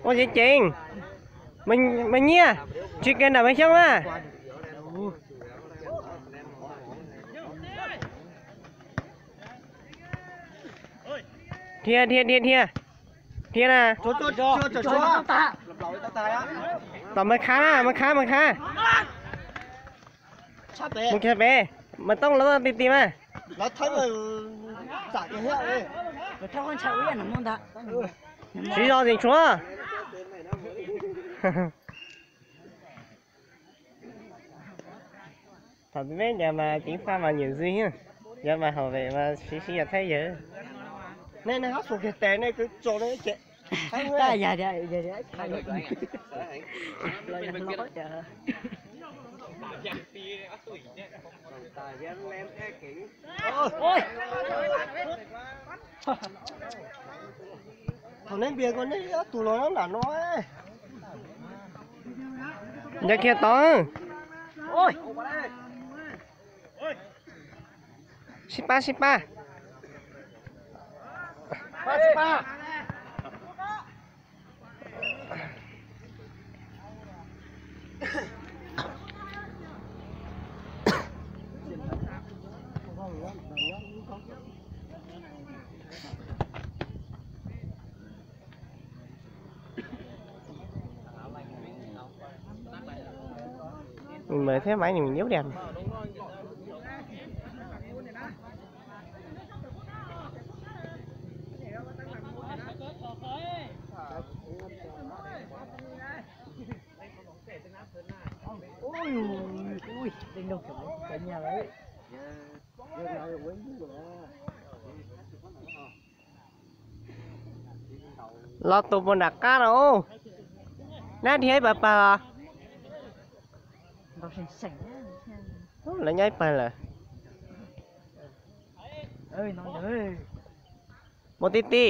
Ua tseem ceev, mas nyiaj tsis kawg nram Maiv Xyooj na. Dhia dhia dhia dhia, dhia na. Tom Maiv Khab na, Maiv Khab, Maiv Khab. Mus kiag pem, Maiv Tooj lawv ti ti mas. Siv zog tseem tshuav. Thaum peb ncav mas ceev faj mas nyuam zwg, ncav mas hauv pem mas siv siv yam thaib yawg. Nej, nej hab xus kiag tes nej kwv tso nej ces. Thaum nej npias ko nej ob tug los nram no. Ncav kiag tod. Sib pab sib pab. Nws mawv thiab maiv nws nyob diam. Los tus puas nram qab no. Nab dhia ib pawg pawg os. Lawv nyob ib pawg lawm. Mus ti ti.